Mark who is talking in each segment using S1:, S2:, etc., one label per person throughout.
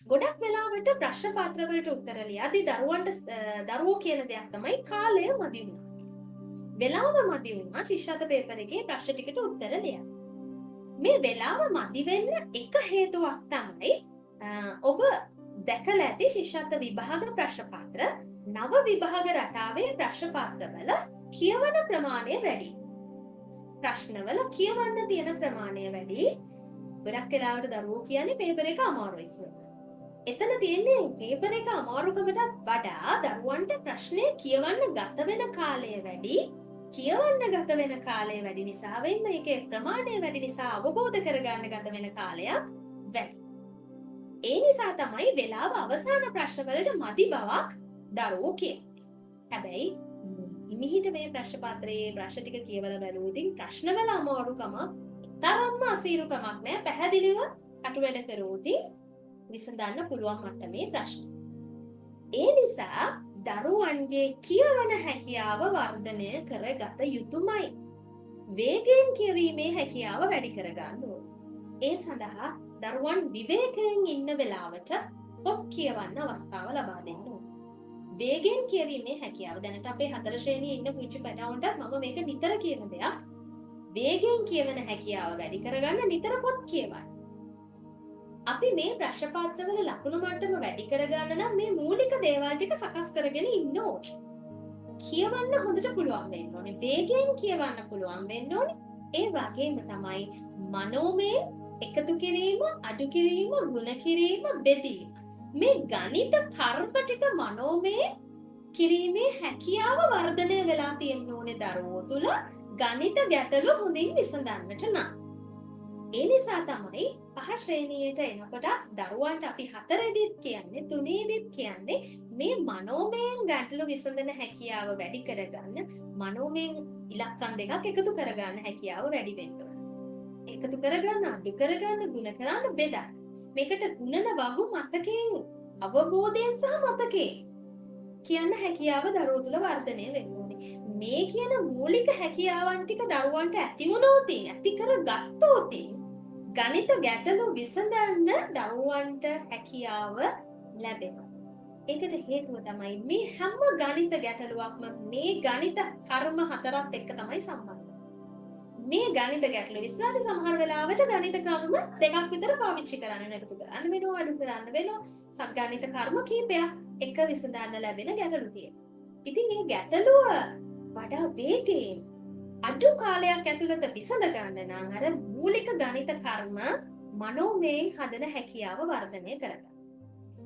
S1: ගොඩක් වෙලාවට ප්‍රශ්න පත්‍ර වලට උත්තර ලියද්දි දරුවන්ට දරුවෝ කියන දෙයක් තමයි කාලය මදි වුණා. වෙලාව මදි වුණා ශිෂ්‍යත්ව පේපර් එකේ ප්‍රශ්න ටිකට උත්තර ලියන්න. මේ වෙලාව මදි වෙන්න එක හේතුවක් තමයි ඔබ දැකලා ඇති ශිෂ්‍යත්ව විභාග ප්‍රශ්න පත්‍ර නව විභාග රටාවේ ප්‍රශ්න පත්‍රවල කියවන ප්‍රමාණය වැඩි. ප්‍රශ්නවල කියවන්න තියෙන ප්‍රමාණය වැඩි. ගොඩක් වෙලාවට දරුවෝ කියන්නේ පේපර් එක අමාරුයි කියලා. එතන තියෙන්නේ පේපර් එක අමාරුකමටත් වඩා දරුවන්ට ප්‍රශ්නය කියවන්න ගත වෙන කාලය වැඩි. කියවන්න ගත වෙන කාලය වැඩි නිසා වෙන්න ඒකේ ප්‍රමාණය වැඩි නිසා අවබෝධ කරගන්න ගත වෙන කාලයක් වැඩි. ඒ නිසා තමයි වෙලාව අවසාන ප්‍රශ්න වලට මදි බවක් දරුවෝ කියන්නේ. හැබැයි හිමිහිට මේ ප්‍රශ්න පත්‍රයේ ප්‍රශ්න ටික කියවලා බැලුවොත් ඉතින් ප්‍රශ්නවල අමාරුකමක් තරම්ම අසීරුකමක් නෑ. පැහැදිලිව කටු වැඩ කරුවොත් විසඳන්න පුළුවන් මට්ටමේ ප්‍රශ්න. ඒ නිසා දරුවන්ගේ කියවන හැකියාව වර්ධනය කරගත යුතුමයි. වේගයෙන් කියවීමේ හැකියාව වැඩි කරගන්න ඕනේ. ඒ සඳහා දරුවන් විවේකයෙන් ඉන්න වෙලාවට පොත් කියවන්න අවස්ථාව ලබා දෙන්න ඕනේ. වේගයෙන් කියවීමේ හැකියාව දැනට අපේ හතර ශ්‍රේණියේ ඉන්න පුංචි පැටවුන්ටත් මම මේක නිතර කියන දෙයක්. වේගයෙන් කියවන හැකියාව වැඩි කරගන්න නිතර පොත් කියවන්න. අපි මේ ප්‍රශ්න පත්‍රවල ලකුණු මට්ටම වැඩි කරගන්න නම් මේ මූලික දේවල් ටික සකස් කරගෙන ඉන්න ඕනේ. කියවන්න හොඳට පුළුවන් වෙන්න ඕනේ. වේගයෙන් කියවන්න පුළුවන් වෙන්න ඕනේ. ඒ වගේම තමයි මනෝමය එකතු කිරීම, අඩු කිරීම, ගුණ කිරීම, බෙදීම. මේ ගණිත කර්ම ටික මනෝමය කිරීමේ හැකියාව වර්ධනය වෙලා තියෙන්න ඕනේ දරුවෝ තුල ගණිත ගැටලු හොඳින් විසඳන්නට නම්. ඒ නිසා තමයි පහ ශ්‍රේණියට එනකොටත් දරුවන්ට අපි හතරෙදිත් කියන්නේ තුනේදිත් කියන්නේ මේ මනෝමයෙන් ගැටලු විසඳන හැකියාව වැඩි කරගන්න මනෝමයෙන් ඉලක්කම් දෙකක් එකතු කරගන්න හැකියාව වැඩි වෙන්න ඕන. එකතු කරගන්න, අඩු කරගන්න, ගුණ කරන්න, බෙදන්න. මේකට ගුණන වගු මතකයෙන් අවබෝධයෙන් සහ මතකයෙන් කියන්න හැකියාව දරුවෝ තුල වර්ධනය වෙන්න ඕනේ. මේ කියන මූලික හැකියාවන් ටික දරුවන්ට ඇති වුණොත්, ඇති කරගත්තොත් ගණිත ගැටලු විසඳන්න දරුවන්ට හැකියාව ලැබෙනවා. ඒකට හේතුව තමයි මේ හැම ගණිත ගැටලුවක්ම මේ ගණිත කර්ම හතරත් එක්ක තමයි සම්බන්ධ. මේ ගණිත ගැටලු විසඳන්න සමහර වෙලාවට ගණිත ක්‍රම දෙකක් විතර පාවිච්චි කරන්න, එකතු කරන්න වෙනවා, අඩු කරන්න වෙනවා. ගණිත කර්ම කීපයක් එක විසඳන්න ලැබෙන ගැටලු තියෙනවා. ඉතින් මේ ගැටලුව වඩා වේගයෙන් අඩු කාලයක් ඇතුළත විසඳ ගන්න නම් අර මූලික ගණිත කර්ම මනෝමයෙන් හදන හැකියාව වර්ධනය කරගන්න.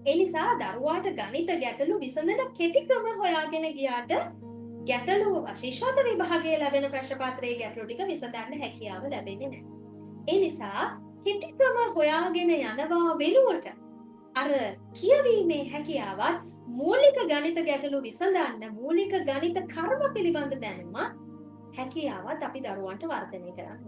S1: ඒ නිසා දරුවාට ගණිත ගැටලු විසඳන කෙටි ක්‍රම හොයාගෙන ගියාට ගැටලු ශිෂ්‍යත්ව විභාගයේ ලැබෙන ප්‍රශ්න පත්‍රයේ ගැටලු ටික විසඳන්න හැකියාව ලැබෙන්නේ නැහැ. ඒ නිසා කෙටි ක්‍රම හොයාගෙන යනවා වෙනුවට අර කියවීමේ හැකියාවත් මූලික ගණිත ගැටලු විසඳන්න මූලික ගණිත කර්ම පිළිබඳ දැනුමත් හැකියාවත් අපි දරුවන්ට වර්ධනය කරන්න.